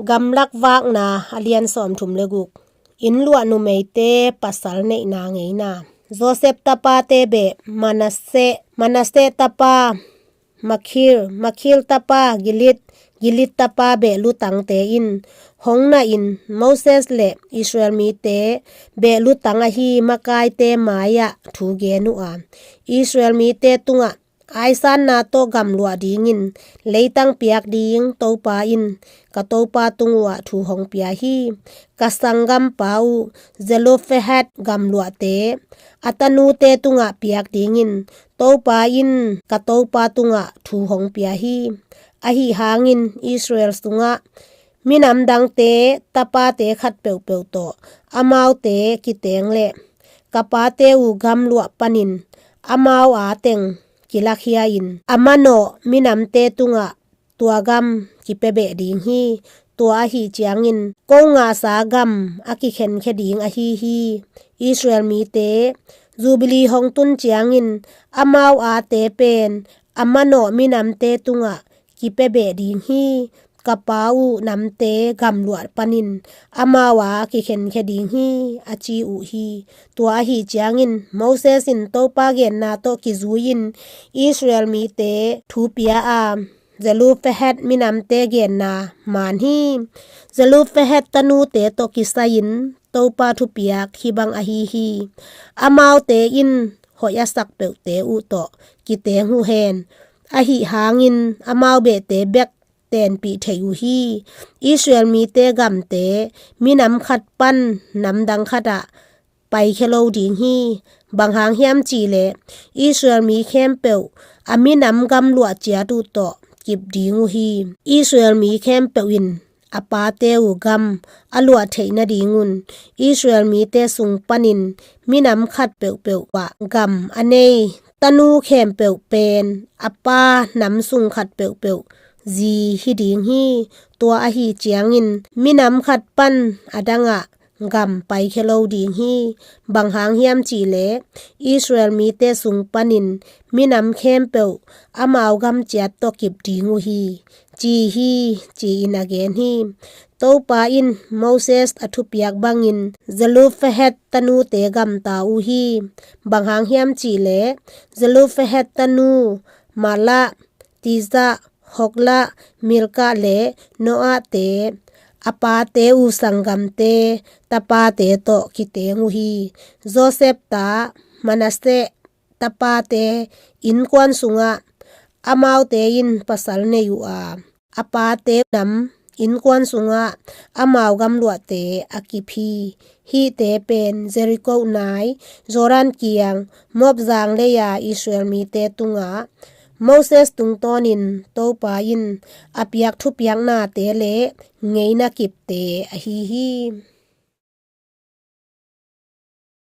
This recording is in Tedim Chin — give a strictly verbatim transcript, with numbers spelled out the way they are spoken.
Gamlak Vakna a lian sawmthum le guk. Inn luah numeite pasal neihna ngeina. Josef tapate beh Manasseh, Manasseh tapa Makhir, Makhir tapa Gilead, Gilead tapa beh lutangte in hong nahin, Moses le Israel mite beh lutang ahi makaite mai-ah thu gen uh a, Israel mite tungah aisanna tawh gamluah dingin leitang piak ding Topa in ka topa tung uhah thu hong pia hi. Ka sanggampa uh Zelophehad gamluahte a tanute tungah piak dingin Topa in ka topa tungah thu hong pia hi. Ahi hangin Israel sungah minam dangte tapate khat peuhpeuh tawh amaute kiteng le ka pate uh gamluah panin amau a teng kilakhia-in a manawh minamte tungah tua gam kipia beh ding hi. Tua ahi ciangin ko ngahsa gam a kikhenkhia ding ahi hi. Israel mite Jubilee hong tun ciangin amau ate pen a manawh minamte tungah kipia beh ding hi. Ka pa uh namte gamluah panin amau a kikhenkhia ding hi, a ci uh hi. Tua ahi ciangin Moses in Topa genna tawh kizui-in Israel mite thu pia a, Zelophehad minamte genna man hi. Zelophehad tanute tawh kisai-in Topa thupiak hih bang ahi hi. Amaute in hoih a sak peuhte uh tawh kiteng uh hen. Ahi hangin amau behte bek tenpih thei uh hi. Israel mite gamte minam khat pan namdang khatah paikhia lo ding hi. Bang hang hiam cihleh Israel mi khempeuh a minam gamluah ciat uh tawh kip ding uh hi. Israel mi khempeuh in a pate uh gam a luah theih nadingun Israel mite sung panin minam khat peuhpeuh ah gam a nei tanu khempeuh pen a pa nam sung khat peuhpeuh zi hi ding hi. Tua ahi ciangin minam khat pan a dangah gam paikhia lo ding hi. Bang hang hiam cihleh Israel mite sung panin minam khempeuh amau gam ciat tawh kip ding uh hi, ci hi, ci-in a gen hi. Topa in Moses a thupiak bangin Zelophehad tanute gamta uh hi. Bang hang hiam cihleh Zelophehad tanu Mahlah, Tirza, Hogla, Milka le Noa-te a pate uh sanggamte tapate tawh kiteng uh hi. Josef ta Manasseh tapate innkuan sungah amaute in pasal nei uh a, a pate nam innkuan sungah amau gamluahte a kip hi. Hihte pen Jericho nai, Jordan kiang, Moab zang lei-a Israel mite tungah Moses tungtawnin Topa in a piak thupiaknate le ngeina kipte ahi hi.